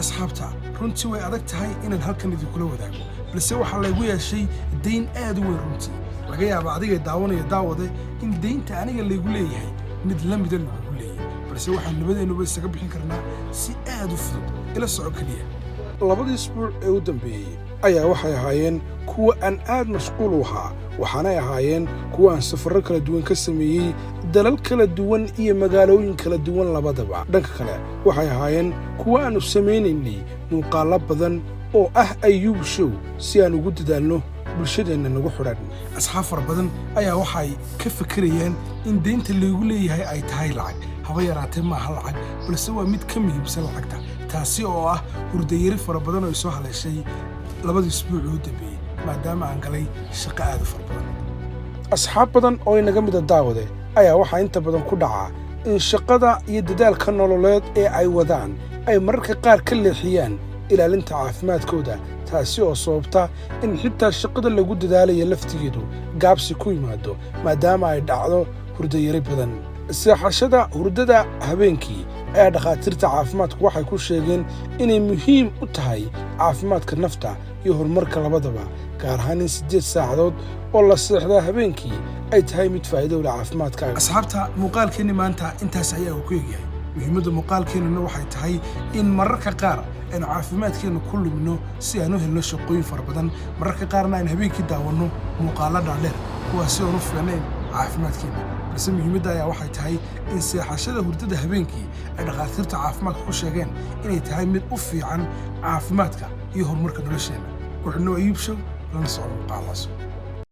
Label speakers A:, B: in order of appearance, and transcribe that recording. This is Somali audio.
A: Asxaabta, runtii way adag tahay inaan halkan idinkula wadaago, balse waxaa laygu yeeshay dayn aad u weyn. Runtii laga yaaba adigay daawanaya, daawade, in daynta aniga laygu leeyahay mid la mida lagugu leeyahay, balse waxaan labadeennuba isaga bixin karnaa si aad u fudud. Ila soco keliya. Labadii isbuuc ee u dambeeyey ayaa waxay ahaayeen kuwa aan aad mashquul u ahaa, waxaanay ahaayeen kuwa aan safarro kala duwan ka sameeyey dalal kala duwan iyo magaalooyin kala duwan labadaba. Dhanka kale, waxay ahaayeen kuwa aanu samaynaynay muuqaallo badan oo ah Ayuub Show si aan ugu dadaalno bulshadeenna nagu xidhan. Asxaab fara badan ayaa waxay ka fekerayaan in deynta laygu leeyahay ay tahay lacag. Haba yaraatee, maaha lacag, balse waa mid ka muhiimsan lacagta, taasi oo ah hurdayari fara badan oo ay soo haleeshay labadii isbuuc u dambeeyey, maadaama aan galay shaqo aad u fara badan. Asxaab badan oo inaga mida, daawade, ayaa waxaa inta badan ku dhacaa in shaqada iyo dadaalka nololeed ee ay wadaan ay mararka qaar ka leexiyaan ilaalinta caafimaadkooda, taasi oo sababta in xitaa shaqada lagu dadaalaya laftigeedu gaabsi ku yimaado, maadaama ay dhacdo hurdayari badan. Seexashada hurdada habeenkii ayaa dhakhaatiirta caafimaadku waxay ku sheegeen inay muhiim u tahay caafimaadka nafta iyo horumarka labadaba, gaar ahaan in 8 saacadood oo la seexdaa habeenkii ay tahay mid faa'iido u leh caafimaadkaaga. Asxaabta, muuqaalkeenni maanta intaas ayaa uu ku egyahay. Muhiimadda muuqaalkeennuna waxay tahay in mararka qaar aynu caafimaadkeenna ku lumino si aan u helno shaqooyin fara badan, mararka qaarna aynu habeenkii daawanno muuqaallo dhaadheer, kuwaasi oon u fiicnayn caafimaadkeenna. Balse muhiimadda ayaa waxay tahay in seexashada hurdada habeenkii ay dhakhaatiirta caafimaadka ku sheegeen inay tahay mid u fiican caafimaadka iyo horumarka nolosheenna. Wuxuu noo Ayuub Show, lana soco muuqaalaas.